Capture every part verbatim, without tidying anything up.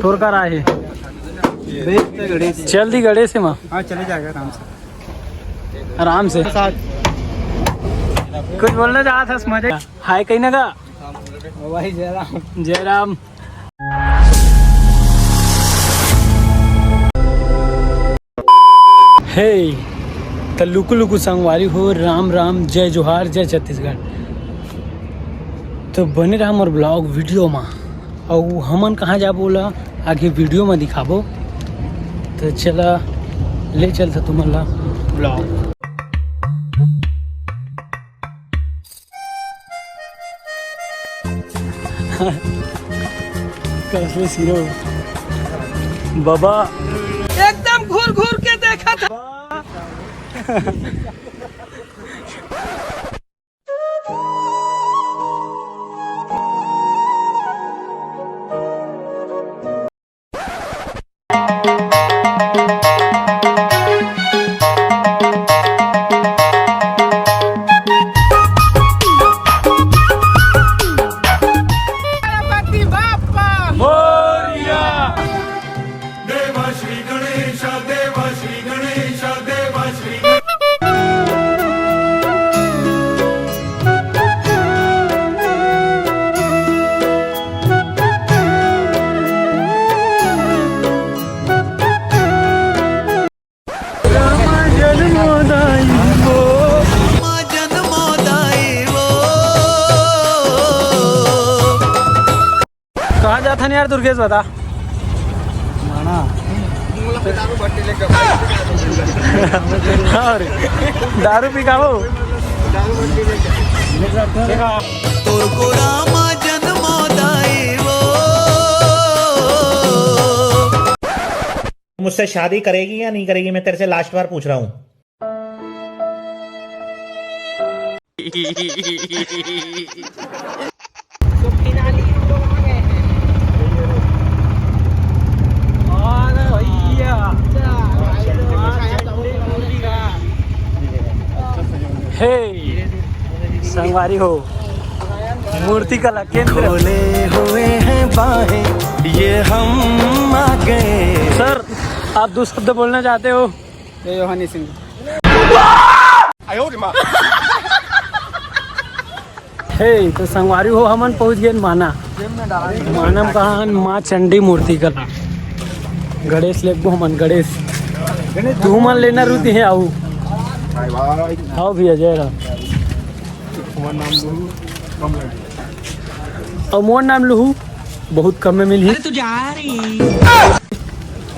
तोर करा हे। चल दी गणेश म। हाँ, चले जाएगा आराम से। आराम से। कुछ बोलना चाहत हस मजे? हाय कहीं ना का? भाई जयराम। जयराम। हे, त लुकु लुकु संगवारी हो, राम राम, जय जोहार, जय छत्तीसगढ़। तो बने रहा मोर vlog video मा, अउ हमन कहाँ जाबो ओला आगे video मा दिखाबो। तो चला, ले चलता तुमन ला vlog। कसले सिरो बाबा। एकदम घूर घूर के देखा था। गणपति बाप्पा मोरया। देवा श्री गणेशा, देवा श्री गणेशा, देवा श्री गण- कहाँ जाथन यार दुर्गेश, बता। और दारू पी का हो? तोर को रामा जन्म दाई वो। मुझसे शादी करेगी या नहीं करेगी, मैं तेरे से लास्ट बार पूछ रहा हूँ। हे संगवारी हो, मूर्ति कला केंद्र। खोले हुए हैं बाहें, ये हम आ गए। सर, आप दो शब्द बोलना चाहते हो? जय जोहानी सिंह। हे, तो संगवारी हो, हमन पहुंच गए माना। माना म कहाँ हन? माँ चंडी मूर्ति कला। गणेश लेगबो हमन, गणेश। तू मन लेना रुति है, आओ। आओ भैया, जय राम। अउ मोर नाम लुहू, बहुत कम में मिलही। अरे तू जा रही।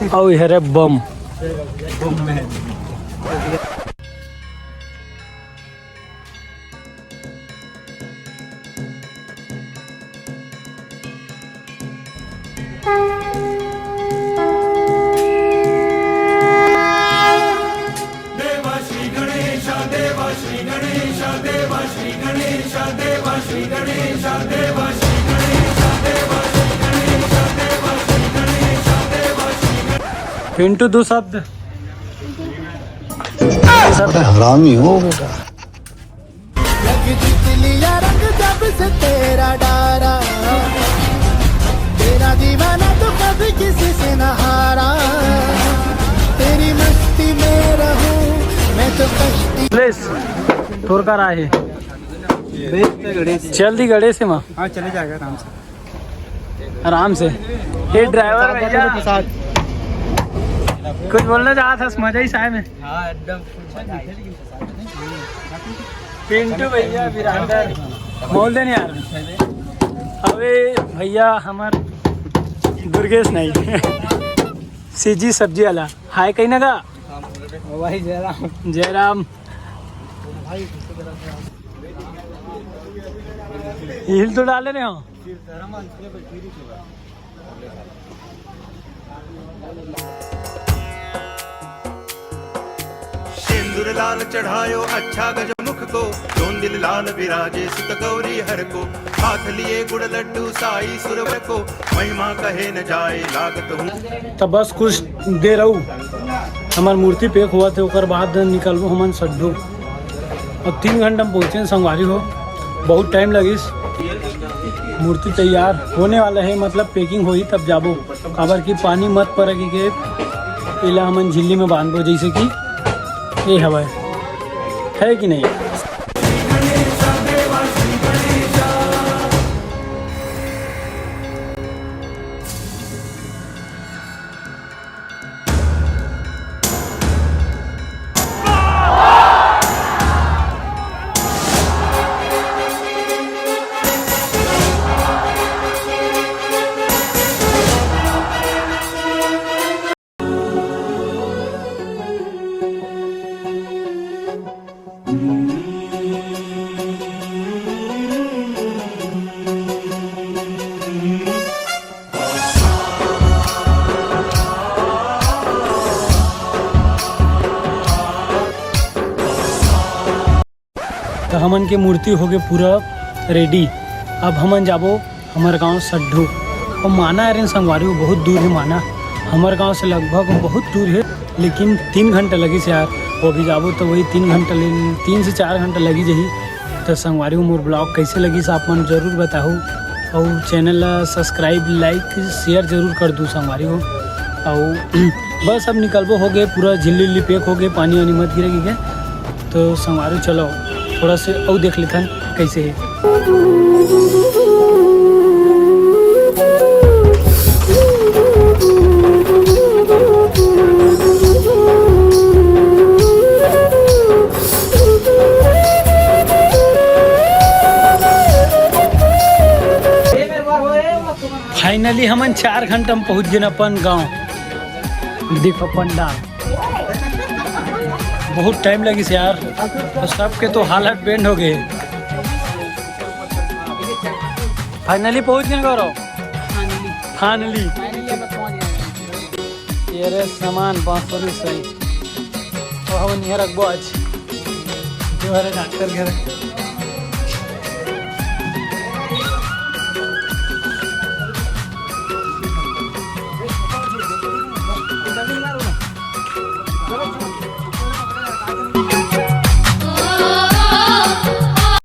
अउ ये रे बम। पिंटू, दो शब्द। बड़ा हरामी हो बेटा। लग जित लिया रंग जब से तेरा डारा, तेरा दीवाना तो कभी किसी से न हारा, तेरी मस्ती में रहूं मैं तो कश्ती। प्लीज, तोर करा हे। चल दी गणेश म। हाँ, चले जाएगा आराम से। आराम से। ये ड्राइवर भैया, कुछ बोलना चाहत हस? मजा ही साय में। हाँ, एकदम। पिंटू भैया, बिरादर, बोल दे न यार। अबे भैया, हमर दुर्गेश नहीं, सीजी सब्जी वाला। हाय कहीं ना का? भाई जयराम। जयराम। हिल तो डाले नहीं हो। सिंदूर लाल चढ़ायो अच्छा गजमुख को, जोन दिल लाल विराजे सुत गौरी हर को, हाथ लिए गुड़ लड्डू साई सुरवर को, महिमा कहे न जाए लागत हूँ। तब बस कुछ देर रहू, हमार मूर्ति pack हुआ थे, ओकर बाद निकलबो हमन सड्डू। अब तीन घंटा में पहुँचे संगवारी हो, बहुत टाइम लगिस। मूर्ति तैयार होने वाला है, मतलब packing होही तब जाबो, काबर कि पानी मत परक के एला हमन झिल्ली में बांधबो, जैसे कि ये हवय, है कि नहीं? तो हमन के मूर्ति होगे पूरा ready। अब हमन जाबो हमर गांव सड्ढू। और माना यार, इन संगवारी, वो बहुत दूर है माना, हमर गांव से लगभग बहुत दूर है, लेकिन तीन घंटा लगिस यार। वो भी जाबो तो वही तीन घंटा ले, तीन से चार घंटा लगी जही। तो संगवारी हो, मोर vlog कैसे लगिस, आप मन जरूर बताहू, और channel ला subscribe, like, share जरूर कर दू संगवारी हो। और बस अब निकलबो, होगे पूरा झिल्ली उल्ली pack होगे, पानी वानी मत गिरे गिरे। तो संगवारी चलो थोड़ा से अउ देख लेथन कैसे है। Finally हमन चार घंटा में पहुंच गेन अपन गांव। देखो पंडाल, बहुत time लगिस यार, तो सबके तो हालत bend हो गए। Finally पहुंच गेन गौरव। Finally। ये रे सामान बांसुरी सही। तो हम निहर रखबो आज। जो हरे डॉक्टर घर।